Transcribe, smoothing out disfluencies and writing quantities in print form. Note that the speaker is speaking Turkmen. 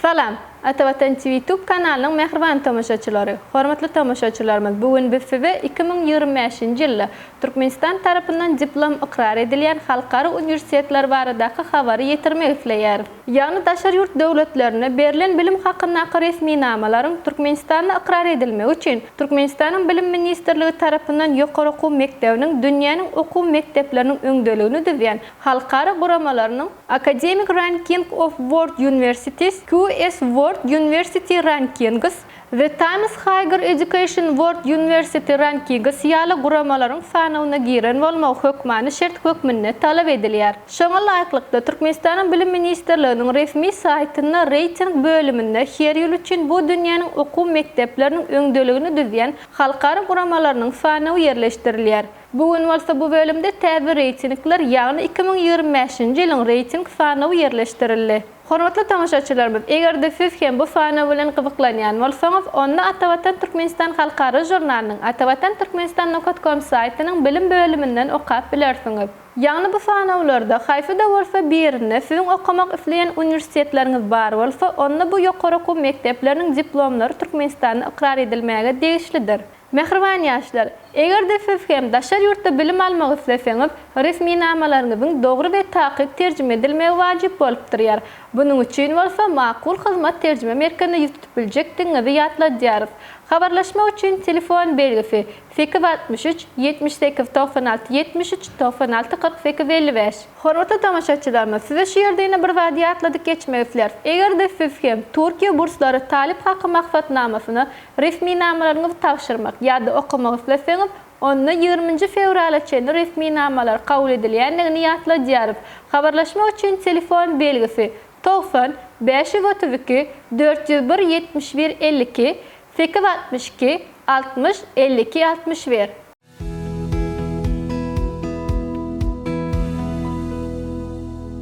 Salam, Atavatan TV Tube kanalynyň mähriban tomaşaçylary! Hormatly tomaşaçylarymyz, bu gün biz size 2025-nji ýylda Türkmenistan tarapyndan diplom ykrar edilýän halkara uniwersitetler baradaky habary ýetirmek isleýäris. Ýagny daşary ýurt döwletlerinde berlen bilim hakyndaky resminamalaryň Türkmenistanda ykrar edilmegi üçin Türkmenistanyň Bilim ministrligi tarapyndan ýokary okuw mekdebiniň dünýäniň okuw mekdepleriniň öňdeligini düzýän halkara guramalarynyň Academic Ranking of World Universities, QS World University Rankings, The Times Higher Education World University Rankings ýaly guramalaryň sanawyna giren bolmagy hökmany şert hökmünde talap edilýär. Şoňa laýyklykda, Türkmenistanyň Bilim ministrliginiň resmi saýtynda reýting bölüminde her ýyl üçin bu dünýäniň okuw mekdepleriniň öňdeligini düzýän halkara guramalarynyň sanawy ýerleşdirilýär. Bu gün bolsa bu bölümde täze reýtingler, ýagny 2025-nji ýylyň reýting sanawy ýerleşdirildi. Hormatly tomaşaçylarymyz, eger-de siz hem bu sanaw bilen gyzyklanýan bolsaňyz, onda Atavatan Türkmenistan halkara žurnalynyň Atavatan Türkmenistan nokat kom saýtynyň bilim bölüminden okap bilersiňiz. Ýagny bu sanawlarda haýsy-da bolsa birinde siziň okamak isleýän uniwersitetleriňiz bar bolsa, onda bu ýokary okuw mekdepleriniň diplomlary Türkmenistanda ykrar edilmäge degişlidir. Mähriban ýaşlar, eger-de siz hem daşary ýurtda bilim almak isleseňiz, resminamalaryňyzyň dogry we takyk terjime edilmegi wajyp bolup durýar. Bunuň üçin bolsa Makul Hyzmat terjime merkezine ýüz tutup biljekdigiňizi ýatladýarys. Habarlaşmak üçin telefon belgisi, 863 78 96 73 96 48 55. Hormatly tomaşaçylarymyz, size şu ýerde ýene bir zady ýatladyp geçmek isläris. Eger-de siz hem Türkiýe burslary talyp haky maksatnamasyna Resminamalaryňyzy tabşyrmak ýa-da okamak isleseňiz, onda ýigriminji fewrala çenli resminamalar kabul edilýändigini ýatladýarys. Habarlaşmak üçin telefon belgisi, 90 532 401 71 52, 862 60 52 61.